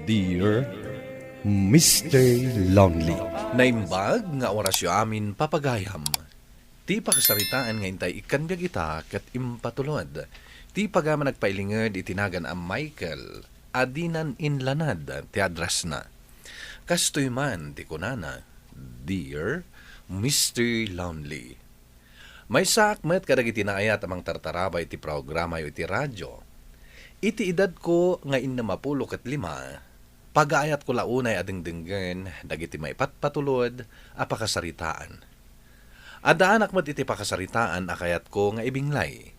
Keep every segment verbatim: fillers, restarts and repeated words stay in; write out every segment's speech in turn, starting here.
Dear Mister Lonely. Naimbag nga orasyo amin, papagayam. Ti pakasaritaan nga intay ikkan biag ita ket impatulod. Ti pagayam a nagpailinged iti nagan a Michael a dinan inlanad ti addressna. Kastoy man ti kunana, Dear Mister Lonely. Maysaak met kadagiti naayat a mangtartaraba iti programayo iti radio. Iti edadko nga innem a pulo ket lima, pagaayatko la unay a dengdenggen dagiti maipatpatulod a pakasaritaan. Addaanak met iti pakasaritaan a kayatko nga ibinglay.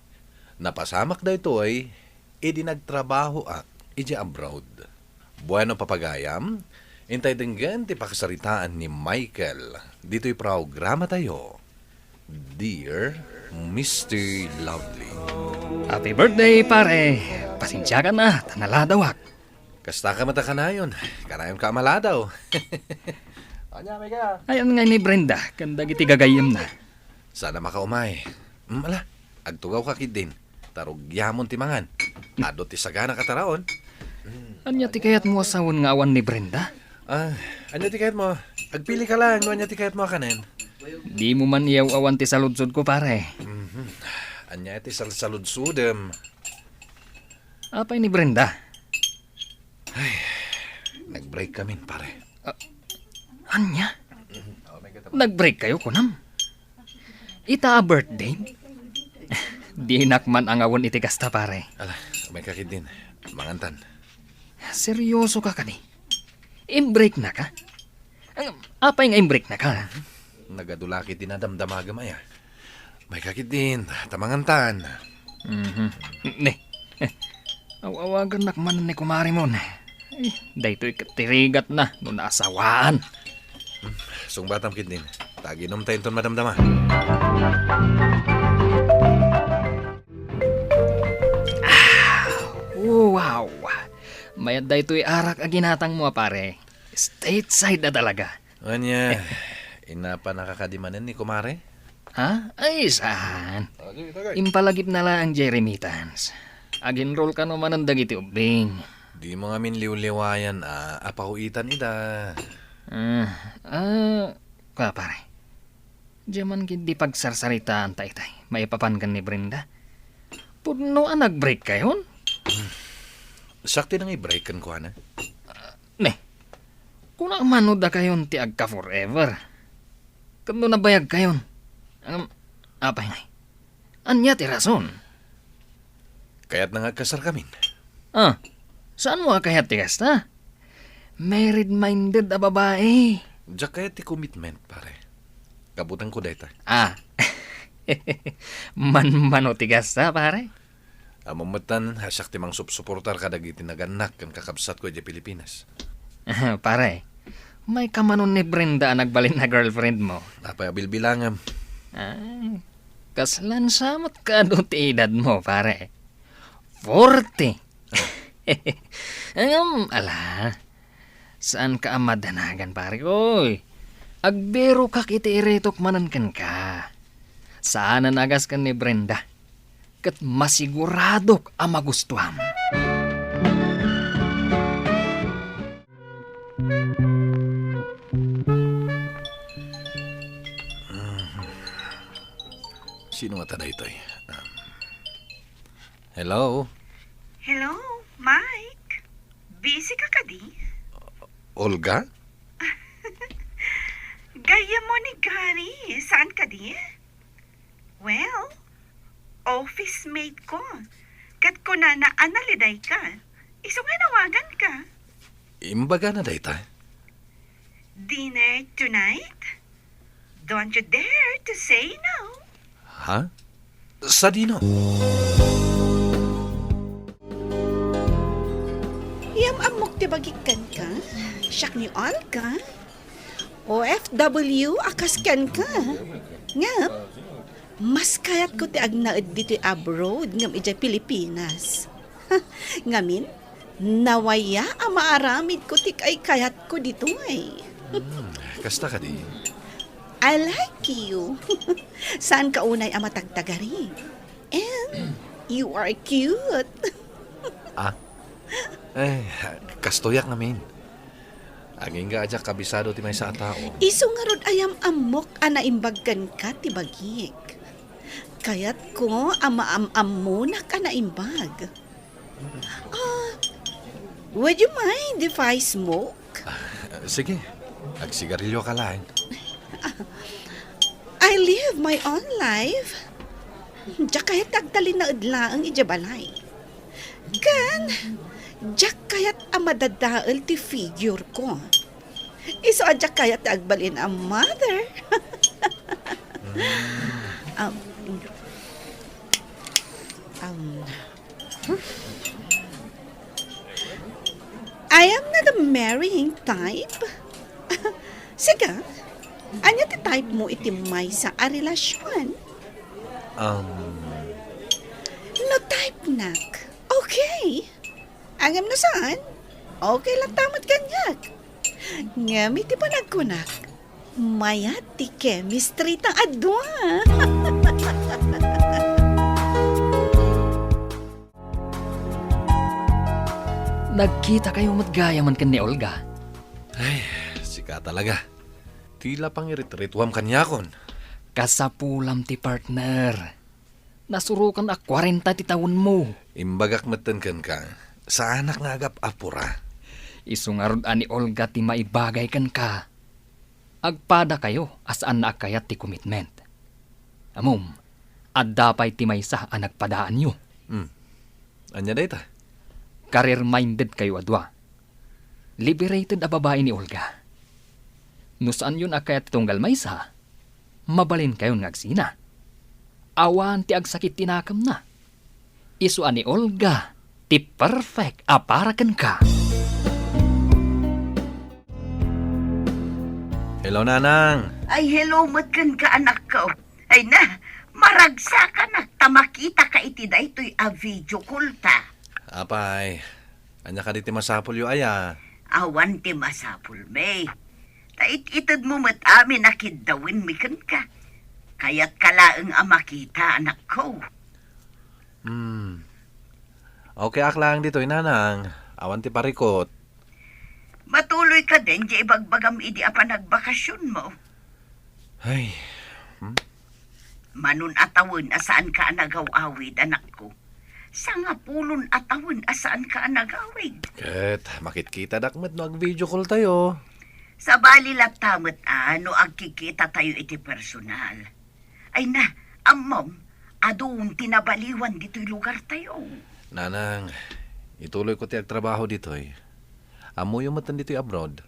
Napasamak daytoy idi nagtrabahoak idiay abroad. Bueno, papagayam, intay denggen ti pakasaritaan ni Michael ditoy programatayo, Dear Mister Lovely. Happy birthday, pare! Pasensiakan a, ta naladawak. Kasta ka met a kanayon. Kanayon ka a maladaw. Ania, Mika? Ayan nga ni Brenda, ken dagiti gagayyemna. Sana makaumay. Mm, ala, agtugawka ketdin. Ta rugiamon ti mangan. Adu ti sagana kataraon. Ania ti kayatmo a sawen nga awan ni Brenda? Ah, ania ti kayatmo? Agpili ka lang no ania ti kayatmo a kanen. Dimo man iyaw-awan ti saludsodko, pare. Mhm. Ania ti salsaludsodem? Apay ni Brenda? Ay, nag-break kamin, pare. Ah, ania? Nag-break kayo, kunam? Ita a birthday? Dinak man angawen iti kasta, pare. Ala, umay ka ketdin. Mangantan. Seryoso ka kadi? Imbreaknaka? Ang, apay nga imbreaknaka? Nagadu la ketdin a damdamagem aya. Umay ka ketdin, ta mangantan. Mhm. Ne. Aw-awagannak man ni kumaremon. Eh, daytoy ket ti rigatna no naasawaan. Hmm, sungbatam ketdin. Ta aginomta inton madamdama. Ah, wow. Mayat daytoy arak a ginatangmo a, pare. Stateside a talaga. Ania, inapanaka kadi manen ni kumare? Ha? Ay, saan? Ah, sige, tagay. Impalagipna laeng diay remittance. Ag-enroll kano manen dagiti ubbing. Dimo ngamin liwliwayan a, a pawitan ida. Ah, ah, ka, pare. Diay man ketdi pagsarsaritaanta itay maipapan ken ni Brenda. Pudno a nag-break kayon? Siak ti nang-i-break kenkuana. Ne, kunak man no dakayon ti agka-forever. Ket no nabayag kayon, ngem, apay ngay? Ania ti rason? Kayatna nga agkasarkamin. Ah, saanmo a kayat ti kasta? Married-minded a babae. Diak kayat ti commitment, pare. Kabutengko dayta. Ah. Manmano ti kasta, pare? Ammom metten a siak ti mangsupsuportar kadagiti nagannak ken kakabsatko idiay Pilipinas. Pare, may kamanon ni Brenda a nagbalin a girlfriendmo. Apay a bilbilangem? Ay, kaslan sa met kano ti edadmo, pare? Forty. Ngem, ala, saanka a madanagan, pare, oy. Agbirokak iti iritok manen kenka. Saanen a kas ken ni Brenda. Ket masiguradok a magustuam. Sino ngata daytoy? Um, hello? Hello, Mike. Busy ka kadi? Olga? Gayyemmo ni Gary, saan kadi? Well, office mate ko. Ket kunana a naliday ka. Isu nga nawagan ka. Imbagana dayta? Dinner tonight? Don't you dare to say no. Ha? Sadino? Yam-ammok ti bagik kenka. Siak ni Olga. O F W a kas kenka. Ngem, mas kayatko ti agnaed ditoy abroad ngem idiay Pilipinas. Ngamin, nawaya a maaramidko ti kaykayatko ditoy. Hmm, kasta kadi? I like you. Saanka unay a matagtagari? And you are cute. Ah? Eh, kastoyak ngamin. Agingga a diak kabisado ti maysa a tao. Isu ngarud a yam-ammok a naimbag kenka ti bagik. Kayatko a maam-ammonak a naimbag. Ah, would you mind if I smoke? Ah, sige. Agsigarilyo ka laeng. I live my own life. Diak kayat ti agtalinaed laeng idiay balay. Ken, diak kayat a madadael ti figure ko. Isu a diak kayat ti agbalin a mother. Um, um, I am not a marrying type. Sika, ania ti type mo iti maysa a relasyon? Um, No type nak, okay. Ngem no saan, okay latta met kaniak. Ngem iti panagkunak, mayat ti chemistry ta a dua. Nagkitakayo met gayamen ken ni Olga? Ay, sika talaga. Tila pangirit-rituam kaniakon. Kasapulam ti partner. Nasurokan a kuarenta ti tawenmo. Imbagak metten kenka, saanak nga agap-apura. Isu ngarud a ni Olga ti maibagay kenka. Agpadakayo a saanna a kayat ti commitment. Ammom, adda pay ti maysa a nagpadaanyo. Hmm. Ania dayta? Career-minded kayo a dua. Liberated a babai ni Olga. No saanyon a kayat ti tunggal maysa, mabalinkayon nga agsina. Awan ti agsakit ti nakemna. Isu a ni Olga ti perfect a para kenka. Hello, Nanang. Ay, hello met kenka, anakko. Ay na, maragsakanak ta makitaka iti daytoy a video call ta. Apay, ania kadi ti masapulyo aya? Awan ti masapulmi. Ta it-itedmo met amin a kiddawenmi kenka. Kayatka laeng a makita, anakko. Hmm. Okay ak laeng ditoy, Nanang. Awan ti parikut. Matuloy ka den diay ibagbagam idi a panagbakasionmo. Ay. Hmm? Manon a tawen a saanka a nagaw-awid, anakko. Sangapulon a tawen a saanka a nagawid. Ket makitkitadak met no ag-video call tayo. Sabali latta met a no agkikita tayo iti personal. Ay na, ammom, adun ti nabaliwan ditoy lugar tayo. Nanang, ituloy ko ti agtrabaho ditoy. Ammoyo met ditoy abroad.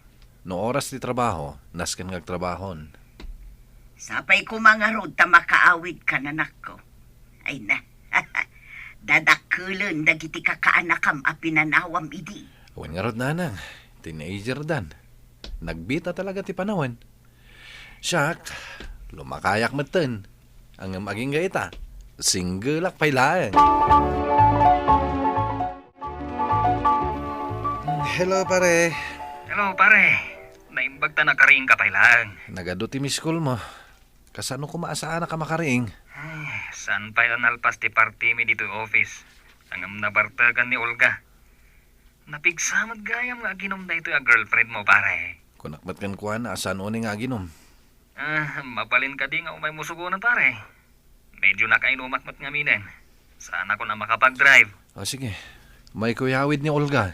No oras ti trabaho, nasken nga agtrabahon. Sapay koma ngarud ta makaawidka, anakko. Ay na, dadakkelen dagiti kakaanakam a pinanawam idi. Wen ngarud, Nanang, teenager dan. Nagbita talaga ti panawen. Siak, lumakayak metten. Ngem agingga ita, singgelak pay laeng. Hello, pare. Hello, pare. Naimbag ta nakariingka pay laeng. Nagadu ti miss call mo. Kasano koma a saanak a makariing? Ay, saan pay a nalpas ti partimi ditoy office. Ngem nabartegan ni Olga. Napigsa met gayam nga aginum daytoy a girlfriend mo, pare. Kunak met kenkuana a saan unay nga aginum. Ah, mabalin kadi nga umaymo sugonen, pare? Medyo nakainumak met ngaminen. Saanakon a makapag-drive. O, sige. Umayko iyawid ni Olga.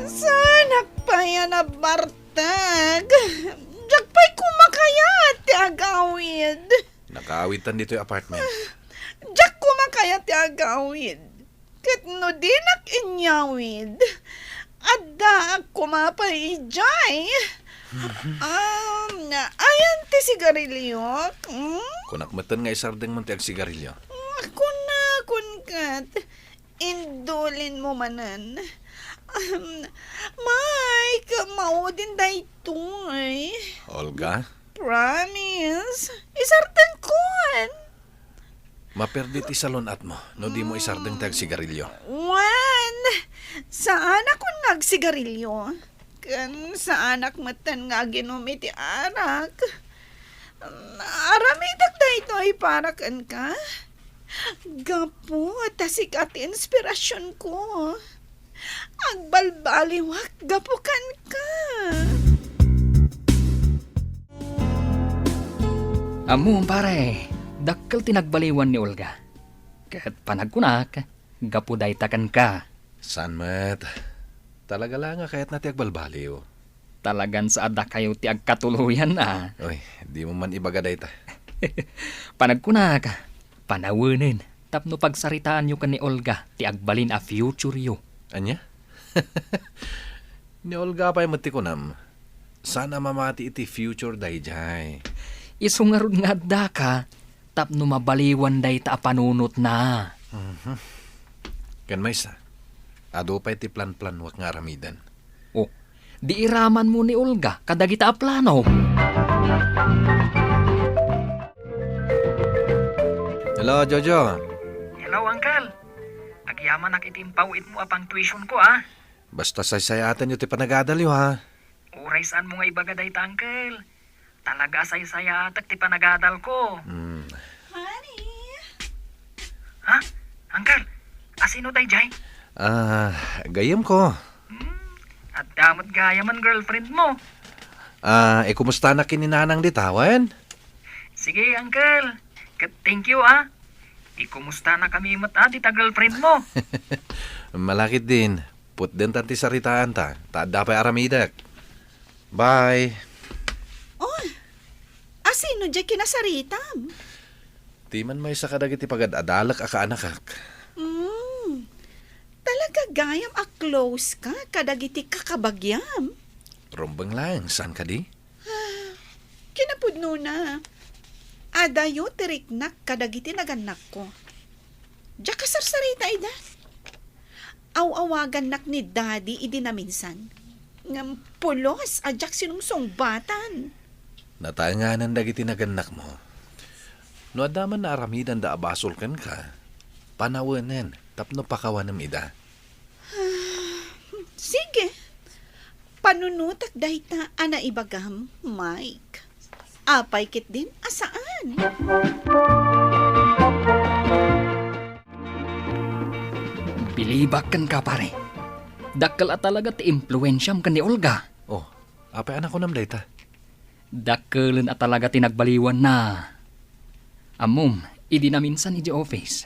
Saanak pay a nabartek. Diak pay koma kayat ti agawid. Nakaawidtan ditoy apartment. Diak koma kayat ti agawid. Ket no dinak inyawid, addaak koma pay idiay. Um, ayan ti sigarilyo? Hmm? Kunak metten nga isardengmon ti agsigarilyo. Kuna, kunkat. Indulinmo manen. Um, Mike, maudin daytoy. Olga? Promise. Isardengkon. Maperdi ti salun-atmo no dimo isardeng ti agsigarilyo. Wen, saanakon nga agsigarilyo. Ken saanak metten nga aginum iti arak. Aramidek daytoy para kenka. Gapu ta sika ti inspirasionko. Agbalbaliwak gapu kenka. Ammom, pare, dakkel ti nagbaliwan ni Olga. Ket panagkunak, gapu dayta kenka. Saan met. Talaga la nga kayatna ti agbalbaliw. Talagan saaddakayo ti agkatuloyan, a. Oy, dimo man ibaga dayta. Panagkunak, panawenen tapno pagsaritaanyo ken ni Olga ti agbalin a futureyo. Ania? Ni Olga pay met ti kunam. Saan a mamati iti future daydiay. Isu ngarud nga addaka tapno mabaliwan dayta a panunotna. Mhm. Ken maysa, adu pay ti planplanuak nga aramiden. O, di iramanmo ni Olga kadagita a plano. Hello, Jojo. Hello, Uncle. Agyamanak iti impaw-itmo a pang-tuitionko, a. Basta saysayaatenyo ti panagadalyo, ha? Uray saanmo nga ibaga dayta, Uncle. Talaga a saysayaatek ti panagadalko. Hmm. Honey! Ha? Uncle, asino daydiay? Ah, gayyemko. Hmm, adda met gayamen girlfriendmo. Ah, ikumustanak ken ni Nanang dita, wen? Sige, Uncle. Ket thank you, a. Ikumustakami met, a, dita girlfriendmo. Malakitdin. Putdentan ti saritaanta, ta adda pay aramidek. Bye. Oh, asino diay kinasaritam? Ti man maysa kadagiti pagad-adalek a kaanakak. Hmm. Talaga gayam a close ka kadagiti kakabagiam? Rumbeng laeng, saan kadi? Kinapudnona, adayo ti riknak kadagiti nagannakko. Diak a sarsarita ida. Aw-awagannak ni Daddy idi naminsan. Ngem pulos a diak sinungsungbatan. Nataenganan dagiti nagannakmo. No adda man naaramidanda a basol kenka, panawenen tapno pakawanem ida. Sige. Panunotek dayta a naibagam, Mike. Apay ketdin a saan? Bilibak kenka, pare. Dakkel a talaga ti impluensiam ken ni Olga. Oh, apay a nakunam dayta? Dakkelen a talaga ti nagbaliwanna. Ammom, idi naminsan idiay office,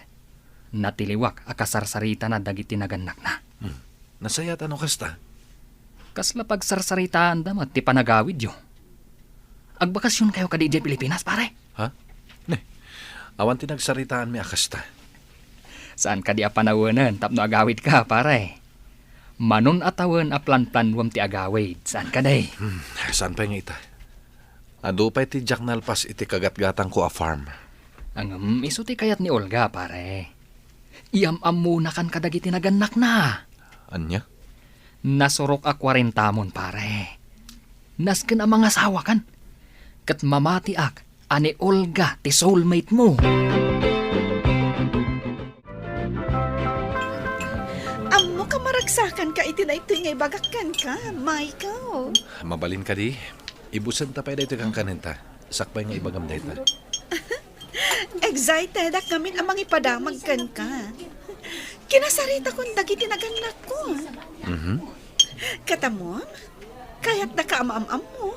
natiliwak a kasarsaritana dagiti nagannakna. Hmm. Nasayaat a no kasta? Kasla pagsarsaritaanda met ti panagawidyo. Agbakasionkayo kadi idiay Pilipinas, pare? Ha? Ne, awan ti nagsaritaanmi a kasta. Saan kadi a panawenen tapno agawidka, pare? Manon a tawen a planplanuem ti agawid, saan kadi? Hmm, saan pay nga ita? Adu pay ti diak nalpas iti kagatgatangko a farm. Ngem isu ti kayat ni Olga, pare. Iam-ammonakan kadagiti nagannakna. Ania? Nasurok a kuarentamon, pare. Nasken a mangasawakan. Ket mamatiak a ni Olga ti soulmate mo. Ammoka maragsakanka iti daytoy nga ibagak kenka, Michael. Mabalin kadi? Ibusenta pay daytoy kankanenta. Sakbay nga ibagam dayta. Excited ak ngamin a mangipadamag kenka. Kinasaritakon dagiti nagannakko. Mhm. Ket ammom, kayatdaka a maam-ammo.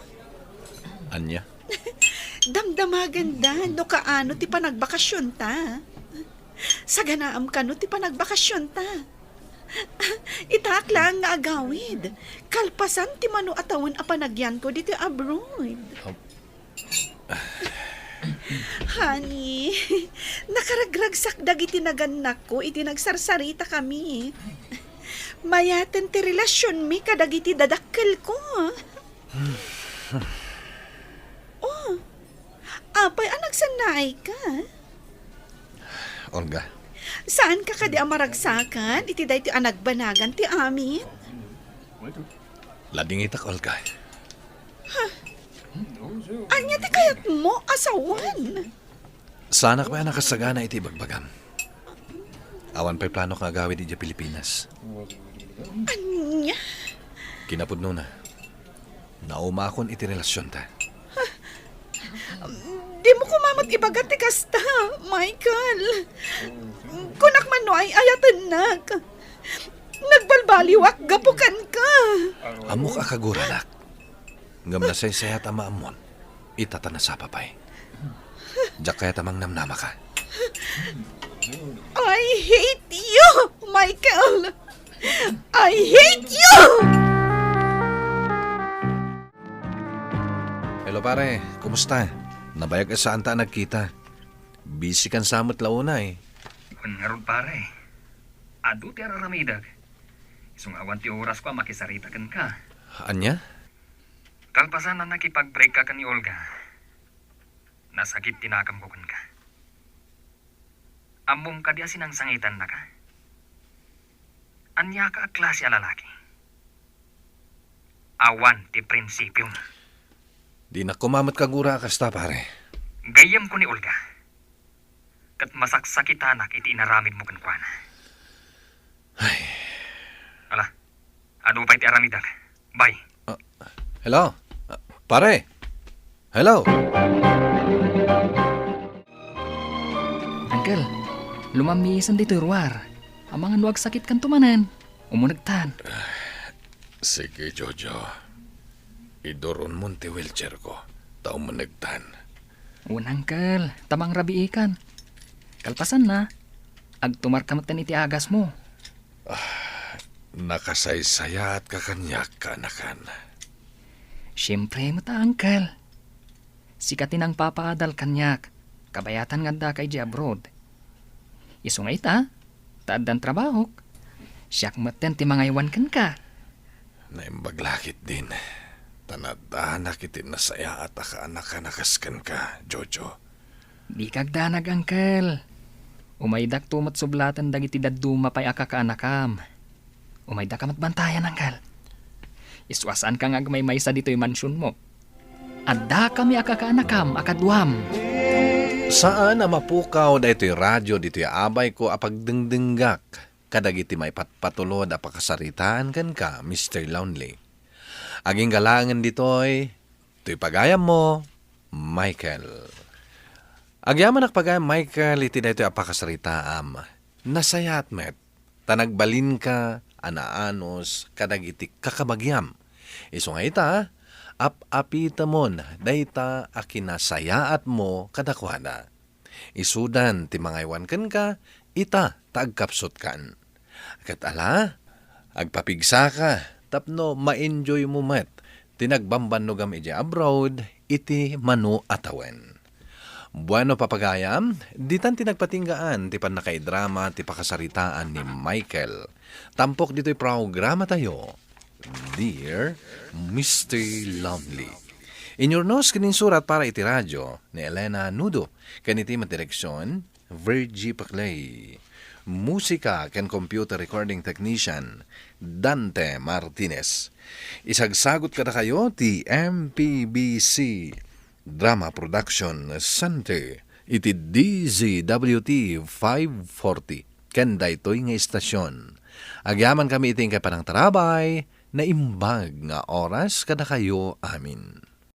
Ania? Damdamaganda no kaano ti panagbakasionta. Saganaam kano ti panagbakasionta. Itaak laeng nga agawid. Kalpasan ti mano a tawen a panagyanko ditoy abroad. Honey, nakaragragsak dagiti nagannakko iti nagsarsaritakami. Mayaten ti relasionmi kadagiti dadakkelko. Oh, apay a nagsannaayka? Olga. Saanka kadi a maragsakan iti daytoy a nagbanagan ti amin? Ladingitak, Olga. Ania ti kayatmo a sawen? Saanak pay a nakasagana iti ibagbagam. Awan pay planok nga agawid idiay Pilipinas. Ania? Kinapudnona, naumakon iti relasionta. Dimo koma met ibaga ti kasta, Michael. Kunak man no ay-ayatennak. Nagbalbaliwak gapu kenka. Ammok a kaguranak. Ngem nasaysayat a maammon, ita ta nasapa pay. Diak kayat a mangnamnamaka. I hate you, Michael! I hate you! Hello, pare. Kumusta? Nabayag a saanta a nagkita. Busy kan sa met la unay. Wen ngarud, pare. Adu ti ar-aramidek. Isu nga awan ti orasko a makisarita kenka. Ania? Kalpasan a nakipag-break ka ken ni Olga, nasakit ti nakemko kenka. Ammom kadi a sinangsangitannaka? Aniaka a klase a lalaki? Awan ti prinsipiom. Dinak koma met kagura a kasta, pare. Gayyemko ni Olga. Ket masaksakitanak iti inaramidmo kenkuana. Ay. Ala, adu pay ti aramidek. Bye. Ah, hello? Ah, pare? Hello? Uncle, lumammiisan ditoy ruar. Amangan no agsakitkanto manen. Umunegtan. Sige, Jojo. Iduronmon ti wheelchairko, ta umunegtan. Wen, Uncle, ta mangrabiikan. Kalpasanna, agtumarka metten iti agasmo. Ah, nakasaysayaatka kaniak, kaanakan. Siempre met a, Uncle. Sika ti nangpapaadal kaniak, kabayatan nga addaka idiay abroad. Isu nga ita, ta addan trabahok, siak metten ti mangaywan kenka. Naimbag la ketdin, ta naaddanak iti nasayaat a kaanakan a kas kenka, Jojo. Dika agdanag, Uncle. Umaydakto met sublaten dagiti dadduma pay a kakaanakam. Umaydaka met bantayan, Uncle. Isu a saanka nga agmaymaysa ditoy mansionmo. Addakami a kakaanakam a kaduam. Saan a mapukaw daytoy radio ditoy abayko a pagdengdenggak kadagiti maipatpatulod a pakasaritaan kenka, Mister Lonely. Agingga laengen ditoy, toy pagayammo, Michael. Agyamanak pagayam, Michael, iti daytoy a pakasaritaam. Nasayaat met, ta nagbalinka a naanus kadagiti kakabagiam. Isu nga ita, ap-apitemon dayta a kinasayaatmo kadakuada. Isudan ti mangaywan kenka, ita ta agkapsutkan. Ket ala, agpapigsaka tapno ma-enjoymo met ti nagbambannogam idiay abroad iti mano a tawen. Bueno, papagayam, ditan ti nagpatinggaan ti pannakaidrama ti pakasaritaan ni Michael. Tampok ditoy programatayo, Dear Mister Lonely. Inyurnos ken insurat para iti radio ni Elena Nudo, ken iti met direksion, Virgie Paclay. Musika ken computer recording technician, Dante Martinez. Isagsagut kadakayo ti M P B C Drama Production Center iti D Z W T five forty ken daytoy nga istasyon. Agyamankami iti inkay panangtarabay, naimbag nga oras kadakayo amin.